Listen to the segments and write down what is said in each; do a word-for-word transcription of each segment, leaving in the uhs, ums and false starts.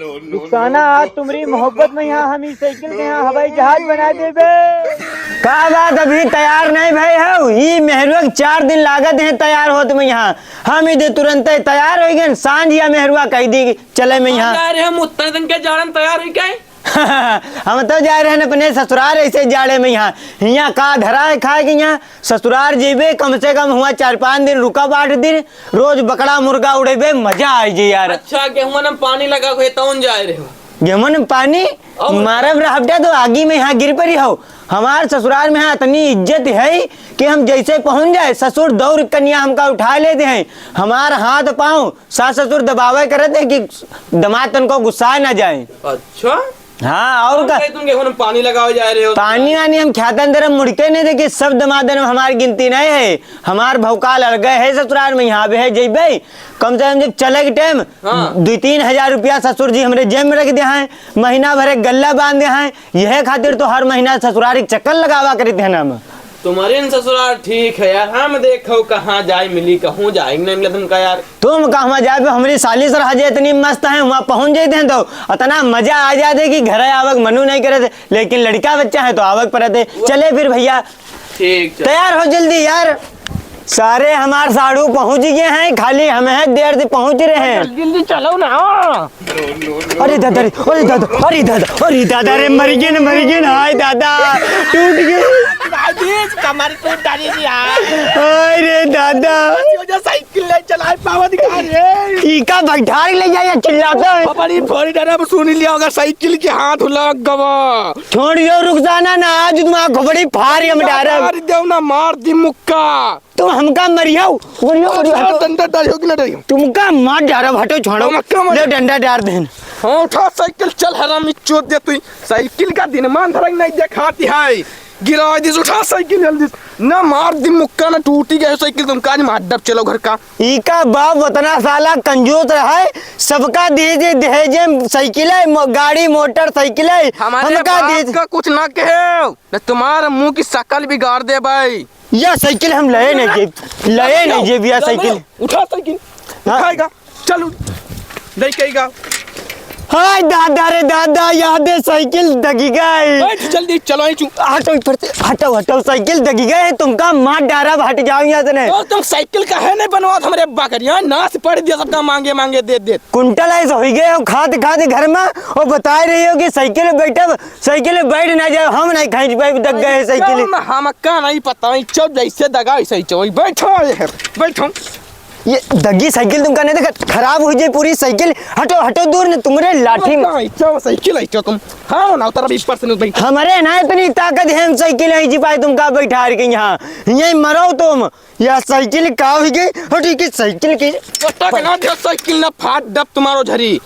रुखसाना, आज तुम्हरी मोहब्बत में यहाँ हम ई साइकिल के यहाँ हवाई जहाज बनाइ देबे। का बात, अभी तैयार नहीं भए हो? ई मेहरुआ के चार दिन लागत है तैयार होत में यहाँ। हम इधर तुरंते तैयार होइ गए, सांझ या मेहरुआ कहि दी कि चले में यहाँ। अरे हम उतने दिन के जाड़न तैयार होइ गए। हम तो जाइ रहेन अपने ससुरार ऐसे जाड़े में यहाँ। हियाँ का धरा है खाए के यहाँ? ससुरार जइबे, कम से कम हुआँ चार पाँच दिन रुकब, आठ दिन, रोज बकरा मुर्गा उड़ेबे, मजा आइ जाई यार। अच्छा, गेहूं में पानी लगा हुए तौन जाइ रहे हो? गेहूं में पानी? और? मारब रहबटा तो आगी में यहाँ गिर परी हो। हमार ससुरार में यहाँ इतनी इज्जत है कि हम जैसे पहुँच जाए, ससुर दौड़ कनिया हमका उठाइ लेते हैं। हमार हाथ पाँव सास ससुर दबावे करत है कि दमाद तनको गुस्सा ना जाए। अच्छा। हाँ, और का? तुम गेहूं में पानी लगावे जाइ रहे हो? पानी वानी हम ख्यातन दरम मुड़के नहीं देखे, सब दमादन में हमार गिनती नहीं है। हमार भौकाल अलगे है ससुरार में, यहाँ भी है जइबे। कम से कम जब चले के टाइम हाँ। दुइ तीन हजार रुपया ससुर जी हमरे जेब में रख दे हैं, महीना भरे गल्ला बांध दे हैं। यह खातिर तो हर महीना ससुरार एक चक्कर लगावा करित है ना हम। तुम्हरे न ससुरार ठीक है यार, हम देखो कहाँ जाइ मिली, कहूँ जाइ नहीं मिला तुमका यार। तुम कहवा जाबे, हमरी साली सरहजे इतनी मस्त है, वहाँ पहुँच जइते हैं तो इतना मजा आ जाते कि घर आवक मनु नहीं करे थे, लेकिन लड़का बच्चा है तो आवक पड़ते। चले फिर भैया, ठीक, चल। तैयार हो जल्दी यार, सारे हमार साढ़ू पहुँच गए हैं, खाली हम हैं देर से पहुँच रहे हैं। जल्दी जल्दी चलो ना। अरे दादा रे, अरे दादा, अरे दादा, अरे दादा रे, मर गए न, मर गए न, हाय दादा, टूट गए। भाई, कमर टूट डाली जी यार। हाय रे दादा। ये वजह साइकिल नहीं चलाए पावत का रे। ई का बैठार ले जाए, चिल्लाता है। बड़ी फोड़ी डरा सुन लिया होगा, साइकिल के हाथ लग गवा। छोड़ यो रुखसाना ना, आज तुम्हारा खोपड़ी फाड़ हम डारब। मार देव ना, मार दी मुक्का। तुम हमका मरियो, मरियो, मरियो, हटो। डंडा डालियो कि ना डालियो? तुमका मार डारब, हटो, छोड़ो। हमका मार- ले डंडा डार देन। हाँ, उठा साइकिल, चल हरामी चोद दे तू। साइकिल का दिन मान धरंग नहीं देखाती है। गिरा दिस, उठा साइकिल जल्दी से। ना मार दी मुक्का, ना टूटी गए साइकिल, तुमका आज मार डब, चलो घर का। ई का बाप उतना साला कंजूस रहे, सबका दे दे दहेजे साइकिल है, मो-, गाड़ी मोटर साइकिल है, हमारे हमका बाप दे दे। का कुछ ना कहे, न तुम्हारे मुंह की शकल बिगाड़ दे भाई। या साइकिल हम लए नहीं जेब, लए नहीं जेब या साइकिल। उठा साइकिल, हाँ। उठाएगा, चल उठ। नहीं कहेगा। हाय दादा रे दादा, यादे साइकिल दगी गए। बैठ जल्दी, चलो ही चुप। हटो ऊपर से, हटो, हटो, साइकिल दगी गए, तुमका मार डारब, हट जाओ यहाँ से नहीं। तो तुम साइकिल का है नहीं बनवा, हमरे अब्बा करिया, नाश पड़ दिया सबका, मांगे मांगे दे दे। कुंटल ऐसे हो गए हो खाते खाते घर में, और बताए रही हो कि साइकिल में बैठब, साइकिल में बैठ ना जाओ, हम नहीं खींच पाए, दग गए साइकिल। हम, हमका नहीं पता, चल जैसे दगा वैसे ही चल, बैठो, ये है, बैठो। ये दगी साइकिल तुमका नहीं देखा, खराब हो जाए पूरी साइकिल। हटो, हटो दूर न, तुम्हारे लाठी में। हाँ, इच्छा हो साइकिल है, इच्छा तुम। हाँ, ना उतर अभी ऊपर से नहीं बैठ। हमारे ना इतनी ताकत है, हम साइकिल है जी पाए तुमका बैठा के यहाँ, यहीं मरो तुम। या साइकिल का हो गई? हटी की साइकिल की। पटक ना दे साइकिल ना फाट डब तुम्हारो झरी।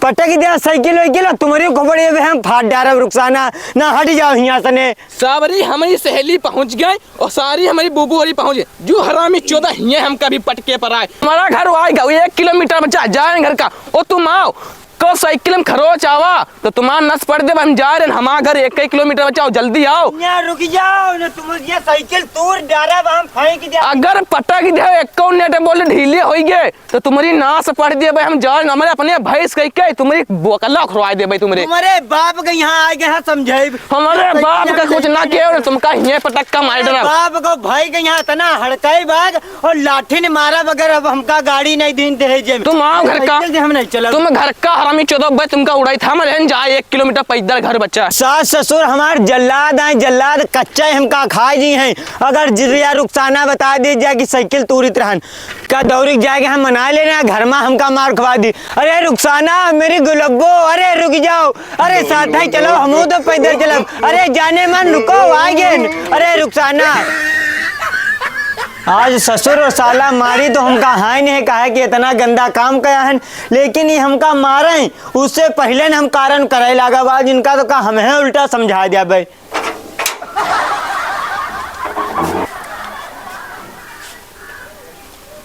पटक दे साइकिल वाइकिल, तुम्हारी खोपड़ी में हम फाट डारब रुखसाना, ना हट जाओ यहाँ से ने। सावरी हमारी सहेली पहुँच गई और सारी हमारी बुबू होरी पहुँच गई। जो हरामी चोदा हिये हमका भी पटके पर आए। हमारा घर आएगा, वो एक किलोमीटर बचा, जाए घर का। ओ तुम आओ, को साइकिल में खरोच आवा, तो तुम्हार नस पड़ देब, हम जा रहे हैं, हमारा घर एक ही किलोमीटर बचा, जल्दी आओ। यहाँ रुक जाओ, न तुम ये साइकिल तोड़ डारा, हम फेंक दे। अगर पटक दे, एक नेट बोले ढीले होई गए, तो तुम्हारी नास पड़ दिया भाई, हम जान, हमारे अपने भैंस कह के तुम्हारी बोकला खुरवा दे भाई तुम्हारे। तुम्हारे बाप के यहाँ आ गए हैं, समझाइब। हमारे बाप का कुछ ना किया, तुमका हिये पटक का मार डरा। बाप को भाई के यहाँ इतना हड़काई बाग और लाठी ने मारा बगैर अब हमका गाड़ी नहीं दीन दहेजे में। तुम आओ घर का। साइकिल से हम नहीं चलब। तुम घर का हरामी चोदो भाई, तुमका उड़ाई था, हम रहन जाए एक किलोमीटर पैदल घर बच्चा। सास ससुर हमार जल्लाद आए, जल्लाद कच्चा ही हमका खाए जी हैं। अगर जिरिया रुखसाना बता दी जाए कि साइकिल तूरित रहन, का दौरी के जाके हम मना लेना, घर में हमका मार खवा दी। अरे रुखसाना, मेरी गुलब्बो, अरे रुक जाओ, अरे साथ ही चलो, हम तो पैदल चलब। अरे जाने मन रुको, आ गए। अरे रुखसाना, आज ससुर और साला मारी तो हमका हाय नहीं कहा कि इतना गंदा काम कया है, लेकिन ये हमका मारे, उससे पहले न हम कारण करे लागा बा, जिनका तो का हमें उल्टा समझा दिया भाई।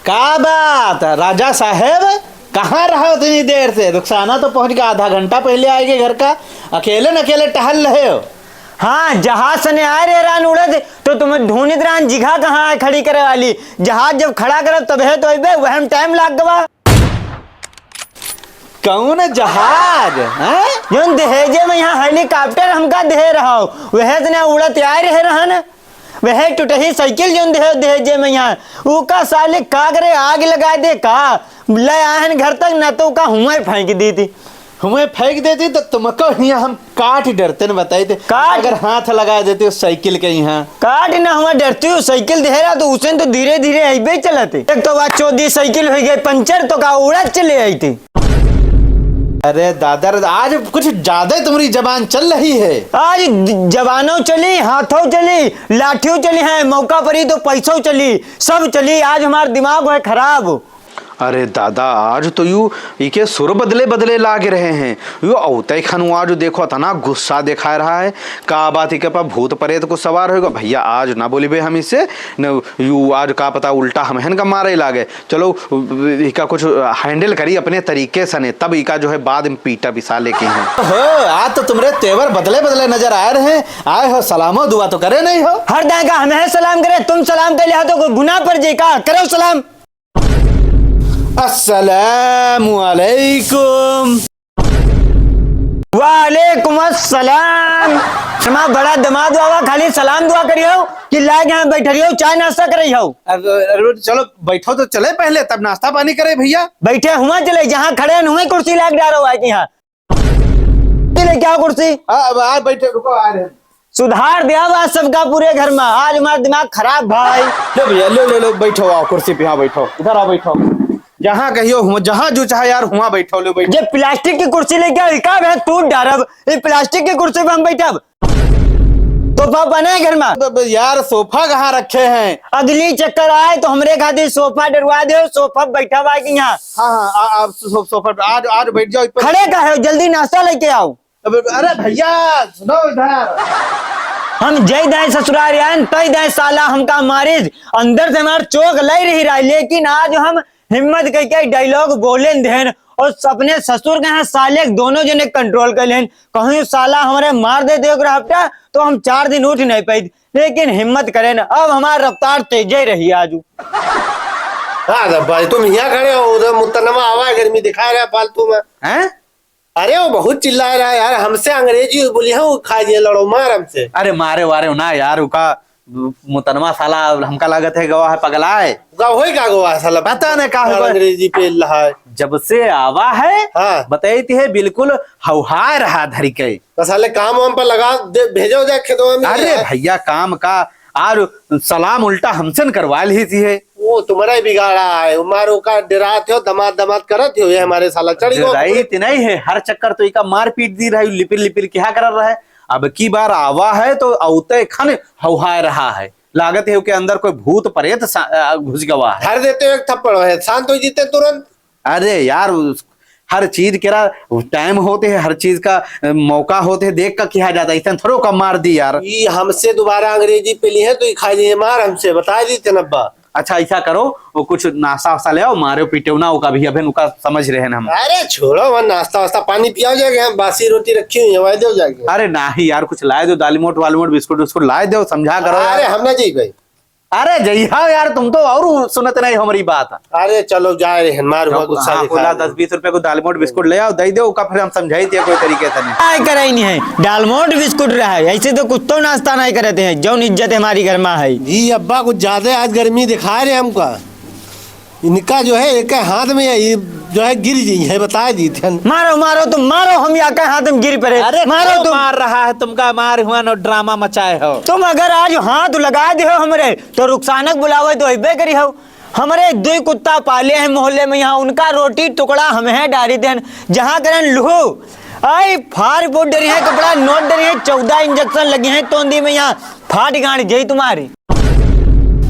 का बात, राजा साहेब, कहाँ रहा इतनी देर से? रुखसाना तो पहुँच गया, आधा घंटा पहले आए गए घर का, अकेले न अकेले टहल रहे हो। हाँ, जहाज से ने आए रहे रान उड़े थे, तो तुम्हें ढूंढित रान जिघा कहाँ है खड़ी करे वाली। जहाज जब खड़ा करब तबे तो अइबे, वह में टाइम लाग गवा। कौन जहाज, हैं? जौन दहेजे में यहाँ helicopter हमका दे रहो, वह से ना उड़त आए रहे रहन। वह टुटही साइकिल जौन दे, दहेजे में यहाँ, उका साले का करे, आग लगा दे का? ले आहन घर तक, ना तो उका हुआं फेंक देती। हुआं फेंक देती तो तुमको हियाँ हम काट डरते न बताई थे। काट? अगर हाथ लगा देती उस साइकिल के यहाँ। काट ना हुआं डरती, उस साइकिल दे रहा तो उसे तो धीरे धीरे अइबे चलते। एक तो बात चोदी साइकिल हो गई पंचर, तो का उड़त चले आई थी। अरे दादा, आज कुछ ज्यादा ही तुम्हारी जबान चल रही है। आज द-, जबानों चली, हाथों चली, लाठियों चली हैं, मौका पर ही तो पैसों चली, सब चली। आज हमार दिमाग है खराब। अरे दादा, आज तो यू इके सुर बदले बदले लाग रहे हैं। यू औते खन आज देखो, इतना गुस्सा दिखा रहा है। का बात, इके पर भूत प्रेत को सवार होगा? भैया, आज ना बोलिबे हम इससे, न यू आज का पता उल्टा हमहन का मारे लागे। चलो, इका कुछ handle करी अपने तरीके से ने, तब इका जो है बाद में पीटा बिसा लेके हैं। ओहो, आज तो तुमरे तेवर बदले बदले नजर आ रहे हैं। आए हो सलामो दुआ तो करे नहीं हो। हर दाए का हमें सलाम करे, तुम सलाम कर लिया तो कोई गुनाह पर जे का करो सलाम। अस्सलामु अलैकुम। वालेकुम अस्सलाम। समा बड़ा दमाद बाबा, खाली सलाम दुआ करियो कि लाग यहाँ बैठ रही हो, चाय नाश्ता कर रही हो? अरे, अरे, चलो बैठो तो चले पहले, तब नाश्ता पानी करे भैया। बैठे हुआ चले, जहाँ खड़े हैं हुए कुर्सी लाग डालो आज यहाँ। ये लेके आओ कुर्सी। आ, अब आ बैठे, रुको, आ रहे हैं। सुधार दिया बा सबका पूरे घर में। आज हमारा दिमाग खराब भाई। लो भैया, लो, लो, लो, बैठो, आओ कुर्सी पे, हाँ बैठो, इधर आओ बैठो। जहाँ कहियो हुआ, जहाँ जो चाहे यार हुआ बैठो, लो बैठो। ये प्लास्टिक की कुर्सी लेके आओ, इका है टूट डारब। ये प्लास्टिक की कुर्सी पे हम बैठब। सोफा बने घर में। अब, अब यार सोफा कहाँ रखे हैं? अगली चक्कर आए तो हमरे खातिर सोफा डरवा दे, सोफा बैठा बा कि यहाँ। हाँ, हाँ, आ, आ, सो-, सो-, सोफा पे आज, आज बैठ जाओ इस पर। खड़े का है, जल्दी नाश्ता लेके आओ। अब, अरे भैया, सुनो इधर। हम जय दाएं ससुराल आयन, तय दाएं साला हमका मारिस। अंदर से हमार चोक लई रही रहा, लेकिन आज हम हिम्मत करके dialogue बोलेन देन और अपने ससुर के यहाँ साले के दोनों जने control कर लेन। कहूँ साला हमरे मार दे दे ओकरा हफ्ता, तो हम चार दिन उठ नहीं पाई, लेकिन हिम्मत करेन। अब हमार रफ्तार तेजे रही आजू। हाँ, तो भाई तुम यहाँ खड़े हो, उधर मुतनमा आवा है, गर्मी दिखा रहा है फालतू में। हैं? अरे वो बहुत चिल्ला रहा है यार, हमसे अंग्रेजी बोली है, वो खा लिए लड़ो मार हमसे। अरे मारे वारे ना यार, उका मुतनमा साला हमका लागत है गवा है पगला है। उका होई का गवा है साला? पता नहीं का होई। अंग्रेजी पे लहा है। जब से आवा है, हाँ। बताई ती है बिल्कुल हौहाय रहा धरी के। तो साले काम वाम पर लगा दे, भेजो जाए खेतवा में अरे यार। भैया काम का, और सलाम उल्टा हमसे न करवा ली थी है। वो तुम्हारा ही बिगाड़ा है, मारो का डरात हो, दमाद दमाद करत हो, ये हमारे साला चढ़ी गो। डराई ती नहीं है, हर चक्कर तो इका मारपीट दी रही, लिपिर लिपिर क्या कर रहा है। अब की बार आवा है तो औते खन हौहाय रहा है, लागत है के अंदर कोई भूत प्रेत सा-, अ, घुस गवा है। धर देते हो एक थप्पड़, है शांत हो जीते तुरंत। अरे यार, उस, हर चीज के रा-, time होते है, हर चीज का, अ, मौका होते है, देख का किया जाता है। ऐसा थोड़ो का मार दी यार। ई हमसे दोबारा अंग्रेजी पे ली है तो ई खा जाइए मार हमसे, बता दी तनब्बा। अच्छा, ऐसा करो, वो कुछ नाश्ता वास्ता ले आओ, मारे पीटे ना, वो कभी अभी उनका समझ रहे हैं हम। अरे छोड़ो, वह नाश्ता वास्ता पानी पियाओ जाके, हम बासी रोटी रखी हुई है, वह दो जाके। अरे नहीं यार, कुछ लाए दो, दालमोट वालमोट, बिस्कुट उस्कुट लाए दो, समझा करो यार। अरे हम ना जी भाई। अरे जइहा यार, तुम तो और सुनत नहीं हमारी बात। अरे चलो, जा रहे हैं, मार हुआ तो गुस्सा हाँ, दिखा बोला, रहे हैं। दस बीस रुपए को दालमोट बिस्कुट ले आओ, दे दो, ओका फिर हम समझाई दिया कोई तरीके से नहीं। काय कराई नहीं है, दालमोट बिस्कुट रहा है, ऐसे तो कुछ तो नाश्ता नहीं करते हैं, जौन इज्जत हमारी घर में है। जी अब्बा, कुछ ज्यादा आज गर्मी दिखा रहे हमका। इनका जो है एक हाथ में है, ये जो है गिर गई है, बता दी थे। मारो, मारो, तुम मारो, हम या के हाथ में गिर पड़े। अरे मारो क्यों तुम। मार रहा है तुमका, मार हुआ न ड्रामा मचाए हो। तुम अगर आज हाथ लगा दे हो हमरे, तो रुखसानक बुलावे तो अइबे करी हो। हमरे दुई कुत्ता पाले हैं मोहल्ले में, यहाँ उनका रोटी टुकड़ा हमें डारी देन, जहाँ करन लूहू आई फार पोट डरी है कपड़ा नोट डरी है, चौदह इंजेक्शन लगी हैं तोंदी में, यहाँ फाट गांड जई तुम्हारी।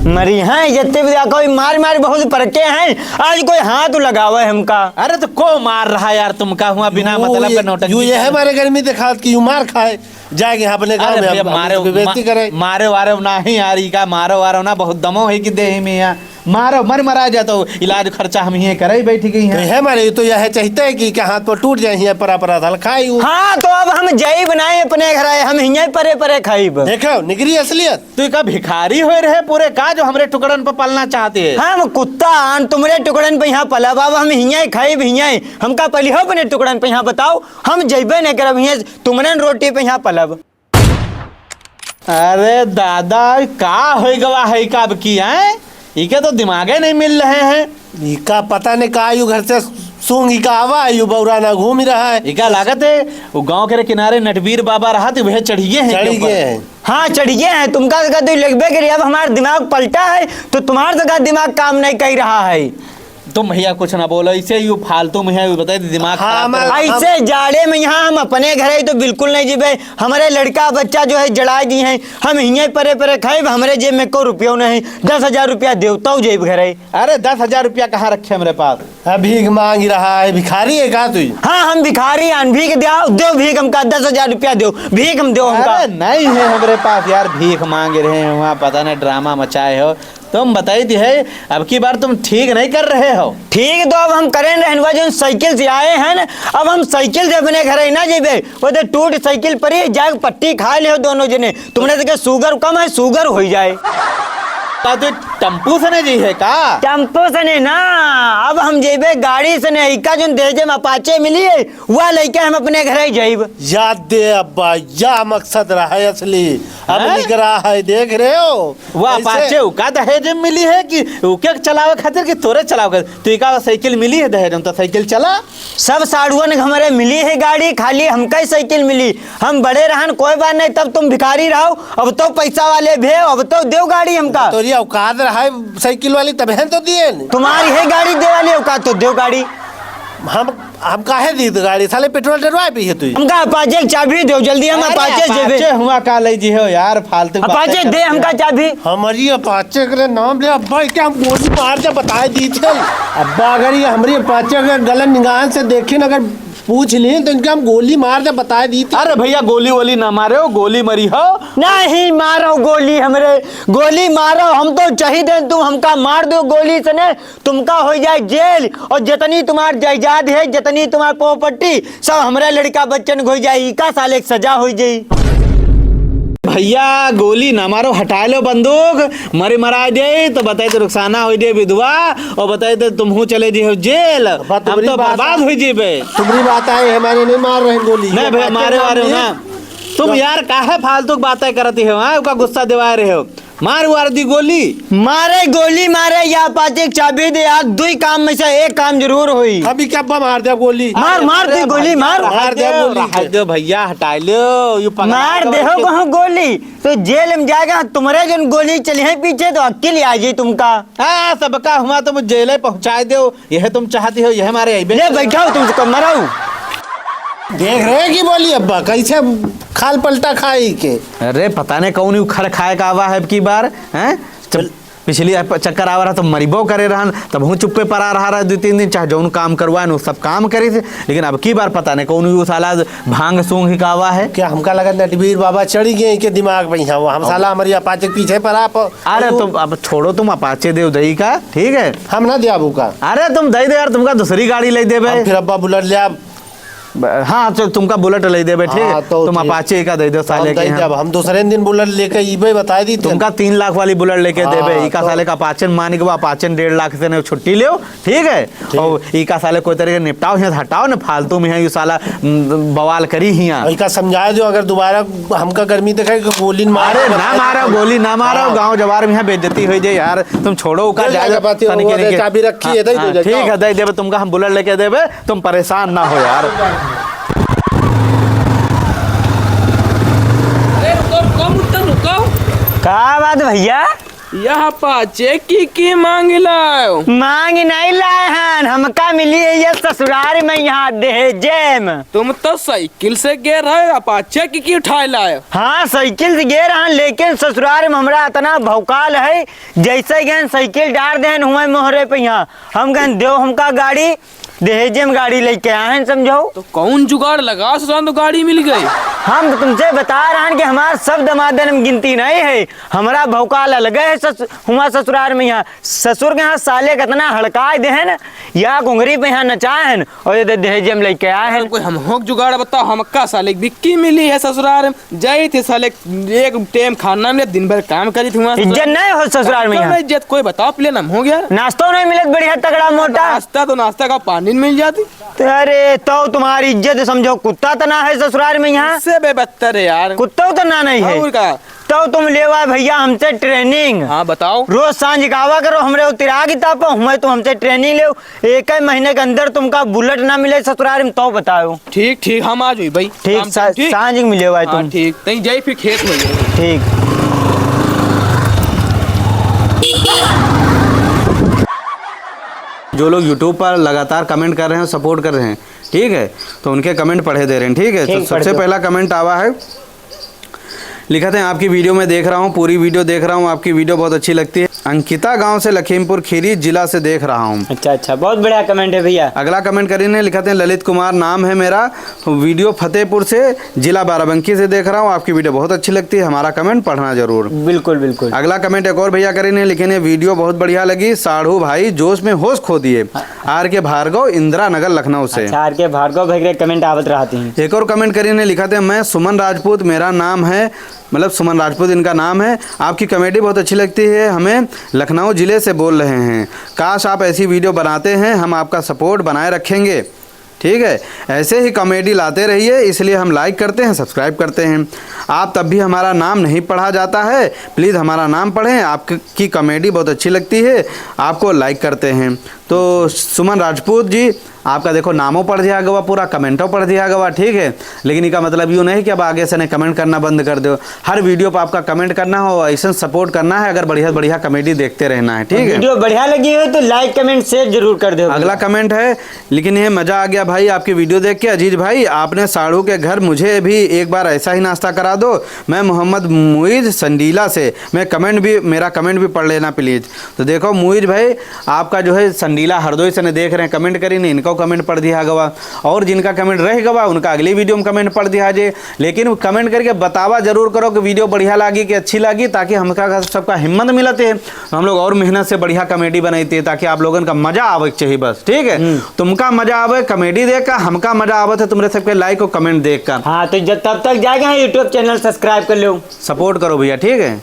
मरी हैं जत्ते भी देखो, ये मार मार बहुत परके हैं, आज कोई हाथ लगावे हमका। अरे तो को मार रहा है यार तुमका हुआ बिना यू मतलब ये, का नौटंकी यू ये है करे। हमारे घर में दिखात कि यू मार खाए, जाएंगे अपने गाँव अरे में भैया, हम मारे, अपनी बेइज्जती मा-, करें। मारे वारे ना ही यार, ई का मारो वारो ना, बहुत दमो है कि देही में यार। मारो, मर मरा जातो, इलाज खर्चा हम हिये करे बैठ गई तो हैं। है मारे, तो यह चाहते हैं कि, कि हाथ पर टूट जाए, हिये परा परा धल खाई उ। हाँ, तो अब हम जाइब नाहीं अपने घरे, हम हिये परे परे खाइब। देखो, निकरी असलियत। तू का भिखारी होए रहे पूरे का, जो हमरे टुकड़न पर पलना चाहते हैं? हम कुत्ता आन तुमरे टुकड़न पे यहाँ पलब, अब हम हिये खाइब हिये, हमका पलिहो अपने टुकड़न पे यहाँ बताओ, हम जइबे नहीं करब हिये तुमरे रोटी पे यहाँ पलब। अरे दादा, का होइ गवा है का अब की, हैं? इके तो दिमागे नहीं मिल रहे हैं। इका पता नहीं का, यू घर से सूंघ इका आवा है, यू बौरा ना घूम ही रहा है। इका लागत है, वो गांव के रे किनारे नटवीर बाबा रहा थे, वह चढ़िए हैं चढ़ के ऊपर। गए हैं। हाँ, चढ़िए हैं। तुमका तो कहते लगबे करिए, अब हमारा दिमाग पलटा है, तो तुम्हारा तो का दिमाग काम नहीं कर रहा है। तुम भैया कुछ ना बोलो, इसे यू फालतू में है, यू बताए दिमाग हाँ, खराब हमारा कर। ऐसे जाड़े में यहाँ हम अपने घरे तो बिल्कुल नहीं जीबे। हमरे लड़का बच्चा जो है जड़ाई दी हैं, हम हिये परे परे खाइब, हमरे जेब में को रुपयो नहीं, दस हजार रुपया देव तौ जेब घरे। अरे दस हजार रुपया कहाँ रखे हमरे पास? अब भीख मांग रहा है, भिखारी है का तू? हाँ, हम भिखारी हैं, भीख द्याओ, देव भीख हमका, दस हजार रुपया देव, भीख हम देव हमका। अरे नहीं है हमरे पास यार, भीख मांग रहे हैं, वहाँ पता नहीं ड्रामा मचाए हो। तुम बताई दी है, अब की बार तुम ठीक नहीं कर रहे हो। ठीक तो अब हम करें रहनवा, जो साइकिल से आए हैं ना, अब हम साइकिल से अपने घर ही ना जेबे, वो तो टूट साइकिल पर ही जाके पट्टी खा ले हो दोनों जने। तुमने तो के शुगर कम है, शुगर हो जाए। का तू टेम्पू से नहीं जी है का? टेम्पू से नहीं ना, अब हम जेबे गाड़ी से नहीं, इका जोन दहेजे में अपाचे मिली है, वह लेके हम अपने घर ही जाइब। याद दे अब्बा, या मकसद रहा है असली। अब हैं? निकरा है, देख रहे हो? वह ऐसे अपाचे उका दहेज में मिली है कि उके चलावे खातिर कि तोरे चलावे खातिर? तू इका साइकिल मिली है दहेज में, तो साइकिल चला। सब साढ़ुअन के हमरे मिली है गाड़ी, खाली हमका ही साइकिल मिली। हम बड़े रहन कोई बात नहीं, तब तुम भिखारी रहो, अब तो पैसा वाले भी हो, अब तो देव गाड़ी हमका। तोरी औकात रहा है साइकिल वाली, तबे तो दिए नहीं। तुम्हारी है गाड़ी दे वाली औकात, तो देव गाड़ी। हम, हम काहे दी तो गाड़ी? साले पेट्रोल डरवाए पी है तू। हमका अपाचे के चाबी दो जल्दी, हम अरे अपाचे जेबे। अपाचे हुआ का ले जी हो यार, फालतू बातें अपाचे दे करते हमका हो। चाबी। हमारी अपाचे के नाम ले अब्बा, क्या हम गोली मार दे, बताए दी थे। अब्बा अगर ये हमारी अपाचे के गलत निगाह से देखे न, अगर पूछ लिए तो इनके हम गोली मार दे, बताए दी थे। अरे भैया गोली वोली ना मारे हो, गोली मरी हो। नहीं मारो गोली हमरे, गोली मारो, हम तो चाहिए तुम हमका मार दो गोली से ने। तुमका होइ जाए जेल, और जितनी तुम्हार जायदाद है, जितनी तुम्हार प्रॉपर्टी, सब हमरे लड़का बच्चन को होइ जाए, इका साले के सजा होइ जाई। भैया, गोली ना मारो, हटाए लो बंदूक, मरे मराए दे, तो बताए तो रुखसाना होइ दे विधवा, और बताए तो तुमहू चले जे हो जेल, बात हम तुम्हारी तो बात बर्बाद है। होइ जेबे। तुम्हारी बात आए, हमारे नहीं मार रहे गोली। नहीं ये भैया, बातें मारे मार वारे हो लिए। ना। तुम तो यार काहे फालतू की बातें करती हो, हाँ? उका गुस्सा दिवा रहे हो। मार वार दी गोली। मारे गोली मारे या अपाचे के चाबी दे, आज दुई काम में से एक काम जरूर होई। अभी क्या अब्बा मार दे गोली? मार, मार दे गोली, मार। मार दे गोली। हटाए दो भैया, हटाए लो, यू पगला मार दे हो कहूँ गोली, तो जेल में जाएगा। तुम्हारे जन गोली चली है पीछे, तो अक्ल आ जाए तुमका। हाँ, सबका हुआ तुम जेल पहुँचाए दो, यह तुम चाहती हो, यह मारे अइबे ले करो। बैठाओ तुम, मराओ। देख रहे कि बोली अब्बा, कैसे खाल पलटा खाई के। अरे, पता नहीं कौन यू खर खाए का आवा है अब की बार, हैं? जब पिछली अप-, चक्कर आवा रहा तो मरिबो करे रहन, तब हूँ चुप्पे परा रहा, रहा दो तीन दिन, चाहे जौन काम करवाए, वो सब काम करी थे। लेकिन अब की बार पता नहीं कौन यू साला भांग सूंघ ही का आवा है। क्या हमका लगा नटवीर बाबा चढ़ी गए इनके दिमाग में, यहाँ वो हम हाँ। साला हमारी अपाचे के पीछे परा प-, अरे वो तुम अब छोड़ो, तुम अपाचे देव दही का, ठीक है? हम ना दे आबू का। अरे तुम दे दे यार, तुमका दूसरी गाड़ी ले देबे। हम फिर अब्बा बुलेट ले आब। ब-, हाँ, चल, तुमका बुलेट ले देबे, ठीक हाँ, है? तो तुम ठीक। अपाचे का दे दो साले हम के दे यहाँ। देब, हम दूसरे दिन बुलेट लेके इबे बताए दी थे। तुमका तीन लाख वाली बुलेट लेके हाँ, देबे, इका तो साले का अपाचे मान के वो अपाचे डेढ़ लाख से ने छुट्टी लेओ, ठीक है? ठीक। और इका साले कोई तरीके निपटाओ, यहाँ से हटाओ ना, फालतू में है, ये साला, उम, बवाल करी हियाँ। इका समझाए दो, अगर दोबारा हमका गर्मी दिखाए, तो गोली मार अरे ना मारो, गोली ना मारो, हाँ। गाँव जवार में यहाँ बेइज्जती हो जाए यार, तुम छोड़ो, उका चल जाए, जाएगा, बात ये तनिक हुआ, इनके चाबी रखी है, दे दो, हाँ, जाओ। ठीक है, दे देबे, तुमका हम बुलेट लेके देबे। तुम परेशान ना हो यार। अरे रुको, रुको, मुत्ता रुको। का बात भैया? यह अपाचे की की मांग लायो? मांग नहीं लाए हन, हमका मिली है ये ससुराल में यहाँ दहेजे में। तुम तो साइकिल से गे रहे, अपाचे की की उठाए लायो? हाँ, साइकिल से गे रहन, लेकिन ससुराल में हमरा इतना भौकाल है, जैसे गए साइकिल डार देन हुए मोहरे पे यहाँ। हम गए देव हमका गाड़ी, दहेजे में गाड़ी लइके आए हैं, समझो। तो कौन जुगाड़ लगा, ससुराल में तो गाड़ी मिल गई। हम तुमसे बता रहे हैं कि हमार सब दमादन में गिनती नहीं है, हमारा भौकाल अलग है। सस-, हुआ ससुराल में यहाँ ससुर के यहाँ साले कितना हड़काए दे हैं ना, या घुंघरी पे यहाँ नचाए हैं, और ये दे दहेजे में लइके आए हैं। कोई हम होक जुगाड़ बताओ, हमका साले बिक्की मिली है ससुराल में। जाई थे साले, एक टेम खाना मिले, दिन भर काम करी थे वहाँ। इज्जत नहीं हो ससुराल में यहाँ। इज्जत कोई बताओ, पहले नाम हो गया। नाश्तो नहीं मिले बढ़िया तगड़ा मोटा। नाश्ता तो नाश्ता का पानी मिल जाती। तो अरे, तो तुम्हारी इज्जत समझो, कुत्ता तो ना है ससुराल में यहाँ। इससे बेबत्तर है यार। कुत्ता तो ना नहीं है। और का? तो तुम लेवा भैया हमसे training। हाँ, बताओ। रोज सांझ गावा करो, हमरे उतिरा की तापो, हमें तुम हमसे training लेव। एक ही महीने के अंदर तुमका bullet ना मिले ससुराल में, तो बताओ। ठीक, ठीक, हम आ जाई भाई। ठीक, काम सा-, ठीक। सांझ में मिले भाई हाँ, तुम। ठीक, तई जाई फिर खेत में। ठीक। जो लोग YouTube पर लगातार comment कर रहे हैं, support कर रहे हैं, ठीक है, तो उनके comment पढ़े दे रहे हैं, ठीक है। ठीक, तो सबसे पहला comment आवा है, लिखत हैं, आपकी video मैं देख रहा हूँ, पूरी video देख रहा हूँ, आपकी video बहुत अच्छी लगती है। अंकिता गांव से, लखीमपुर खीरी जिला से देख रहा हूँ। अच्छा, अच्छा, बहुत बढ़िया comment है भैया। अगला comment करीन है, लिखत हैं, ललित कुमार नाम है मेरा, video फतेहपुर से, जिला बाराबंकी से देख रहा हूँ, आपकी video बहुत अच्छी लगती है, हमारा comment पढ़ना जरूर। बिल्कुल, बिल्कुल। अगला comment एक और भैया करीन है, लिखे हैं, video बहुत बढ़िया लगी, साढ़ू भाई जोश में होश खो दिए। हाँ। आर के भार्गव, इंदिरा नगर, लखनऊ से। अच्छा, आर के भार्गव भाई के comment आवत रहती हैं। एक और comment करीन है, लिखत हैं, मैं सुमन राजपूत मेरा नाम है, मतलब सुमन राजपूत इनका नाम है। आपकी comedy बहुत अच्छी लगती है, हमें लखनऊ जिले से बोल रहे हैं। काश आप ऐसी video बनाते हैं, हम आपका support बनाए रखेंगे। ठीक है, ऐसे ही comedy लाते रहिए, इसलिए हम like करते हैं, subscribe करते हैं। आप तब भी हमारा नाम नहीं पढ़ा जाता है, please हमारा नाम पढ़ें, आपकी comedy बहुत अच्छी लगती है, आपको like करते हैं। तो सुमन राजपूत जी, आपका देखो नामो पढ़ दिया गवा, पूरा commentओ पढ़ दिया गवा, ठीक है, लेकिन इका मतलब यूँ नहीं कि अब आगे से नहीं comment करना बंद कर दो। हर video पर आपका comment करना हो, ऐसे support करना है, अगर बढ़िया बढ़िया comedy देखते रहना है, ठीक है। Video बढ़िया लगी हो तो like, comment, share जरूर कर दो। अगला comment है, लेकिन ये मजा आ गया भाई आपकी video देख के। अजीज भाई, आपने साढ़ू के घर, मुझे भी एक बार ऐसा ही नाश्ता करा दो। मैं मोहम्मद मुइज संडीला से, मैं comment भी, मेरा comment भी पढ़ लेना please। तो देखो मुइज भाई, आपका जो है संडीला हरदोई से ने देख रहे हैं, comment करी ने, इनका comment पढ़ दिया गवा, और जिनका comment रह गवा उनका अगली video में comment पढ़ दिया जे। लेकिन comment करके बतावा जरूर करो कि video बढ़िया लागी कि अच्छी लागी, ताकि हमका सबका हिम्मत मिलत है, हम लोग और मेहनत से बढ़िया comedy बनाई थे, ताकि आप लोगन का मजा आवे के चाहिए बस, ठीक है। हम्म। तुमका मजा आवे comedy देख का, हमका मजा आवत है तुमरे सबके like और comment देख का। हाँ, तो जब तब तक जाके हाँ YouTube channel subscribe कर लो, support करो भैया, ठीक है।